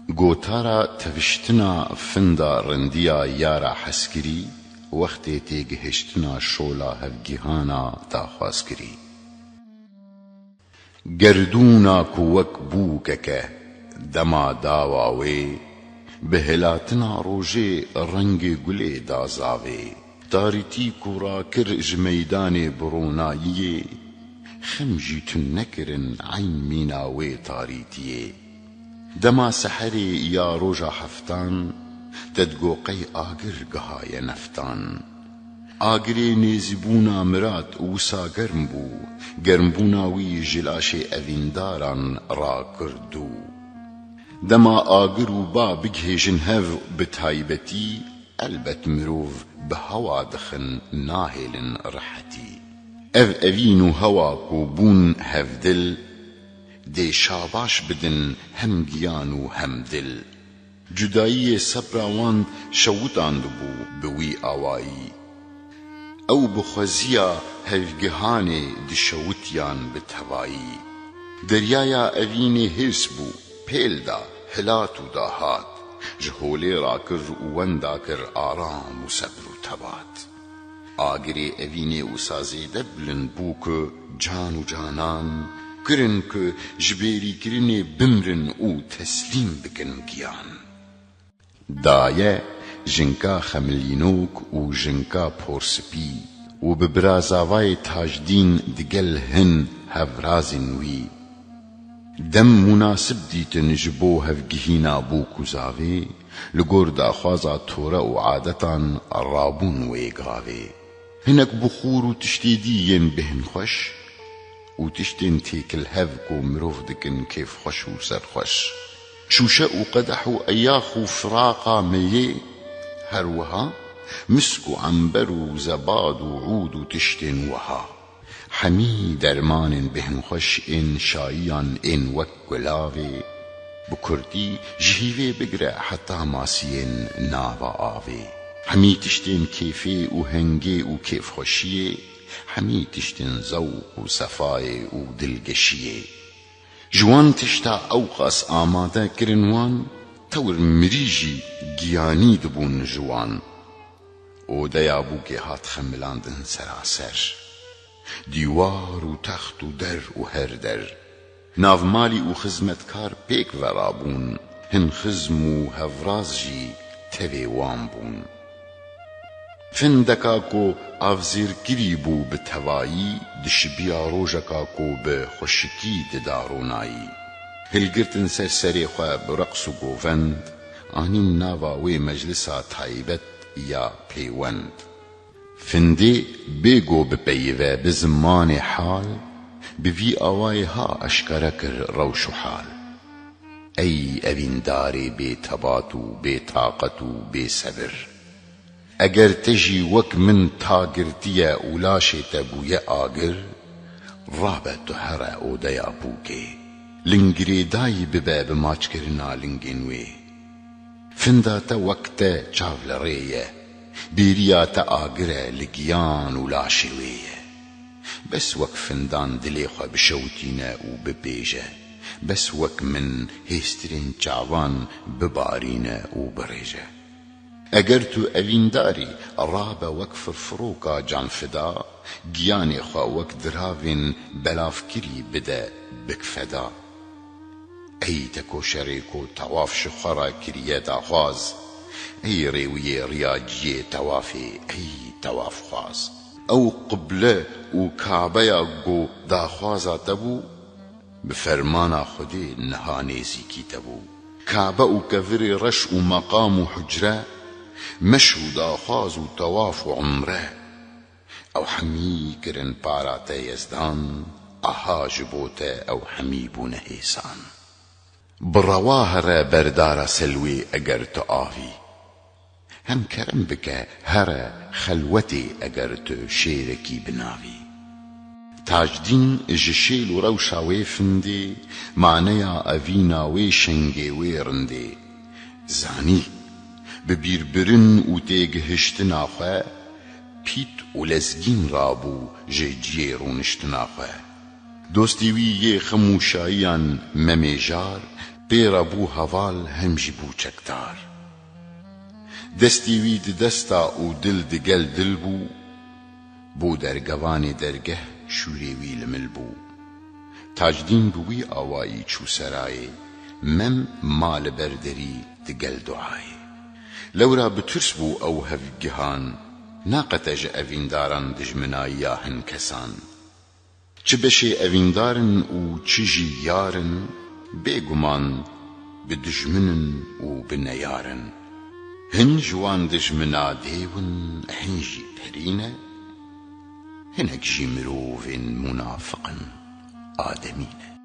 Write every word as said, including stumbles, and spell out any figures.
Gotara teviştina finda rindiya yara heskirî, wextê têgihiştina şola hevgihana daxwazkirî. Gerdûna ku wek bûkeke dema dawa wê, bi hilatina rojê rengê gulê da zavê. Tarîtî ku rakir ji meydanê bi ronayiyê, xem jî tune nekirin eyn mîna wê tarîtiyê. Dema seherê ya roja heftan, te digo qey agir gihaye neftan. Agirê nêzîbûna mirad wisa germ bû, germbûna wî ji laşê evîndaran rakir dû. Dema agir û ba bigihêjin hev, bi taybetî, elbet mirov bi hewa dixin, nahêlin rihetî. Ev evîn û hewa ku bûn hevdil, dê şabaş bidin hem giyan û hem dil. Cudayiyê sebra wan şewitandibû bi wî awayî. Ew bi xweziya hevgihanê dişewitiyan bi tevayî. Deryaya evînê hêrs bû, pêl da, hilat û dahat. Ji holê rakir û wenda kir aram û sebr û tebat. Agirê evînê wisa zêde bilind bû ku can û canan kirin ku ji bêrîkirinê bimrin û teslîm bikin giyan. Daye jinka xemilînok û jinka porspî û bi birazavayê Tajdîn digel hin hevrazên wî. Dem munasib dîtin ji bo hevgihîna bûk û zavê, li gor daxwaza tore û adetan rabûn wê gavê. Hinek bixûr û tiştê dî yên bêhnxweş û tiştên têkilhev ku mirov dikin kêfxweş û serxweş. Şûşe û qedeh û eyax û firaqa meyê, her wiha misk û ember û zebad û ûd û tiştên wiha. Hemî dermanên bêhnxweş ên şayiyan ên wek gulavê, bi kurtî ji hîvê bigire heta masiyên nava avê. Hemî tiştên kêfê û hengê û kêfxweşiyê, hemî tiştên zewq û sefayê û dilgeşiyê. Ji wan tişta ewqas amade kirin wan, tewr mirî jî giyanî dibûn ji wan. Odeya bûkê hat xemilandin seraser. Dîwar û text û der û her der. Navmalî û xizmetkar pêk ve rabûn, hin xizm û hevraz jî tevê wan bûn. Findeka ku avzêrkirî bû bi tevayî, dişibiya rojeka ku bi xweşikî dida ronayî. Hilgirtin ser serê xwe bi reqs û govend, anîn nava wê meclisa taybet ya pêwend. Findê bêgo bipeyive bi zimanê hal, bi vî awayê ha eşkere kir rewş û hal. Ey evîndarê bêtebat û bêtaqet û bêsebir! Eger te jî wek min ta girtiye û laşê te bûye agir, rabe tu here odeya bûkê. Ling girêdayî bibe bi maçkirina lingên wê. Finda te wek te çav li rê ye, bêriya te agir e li giyan û laşê wê ye. Bes wek findan dilê xwe bişewitîne û bipêje, bes wek min hêstirên çavan bibarîne û birêje. Eger tu evîndarî, rabe wek firfiroka canfida, giyanê xwe wek diravên belavkirî bide bikfeda. Ey te ko şerê ko tewaf ji xwe re kiriye daxwaz, ey rêwiyê riya ciyê tewafê, ey tewafxwaz! Ew qible û Kabeya ku daxwaza te bû, bi fermana Xwedê niha nêzîkî te bû. Kabe û kevirê reş û meqam û hucre, meş û daxwaz û tewaf û umre. Ew hemî kirin para te Yezdan, aha ji bo te ew hemî bûne hêsan. Bi rewa here berdara selwê eger tu avî. Hem kerem bike here xelwetê eger tu şêrekî binavî. Tacdîn ji şêl û rewşa wê findê, maneya evîna wê şengê wê rindê. Zanî, bi bîrbirin û têgihiştina xwe, pît û lezgîn rabû ji ciyê rûniştina xwe. Dostê wî yê xim û şayiyan Memê Jar, Pê re bû heval hem jî bû çekdar. Destî wî di desta û dil di gel dil bû. Bo dergevanê dergeh şûrê wî li mil bû. Tacdîn bi wî awayî çû serayê, Mem ma li ber derî di gel duayê. Lewra bi tirs bû ew hevgihan, naqete ji evîndaran dijminayiya hin kesan. Çi beşê evîndar in û çi jî yar in, bêguman bi dijmin in û bi neyar in. Hin ji wan dijmina dêw in, hin jî perî ne, hinek jî mirovên munafiq in, ademî ne.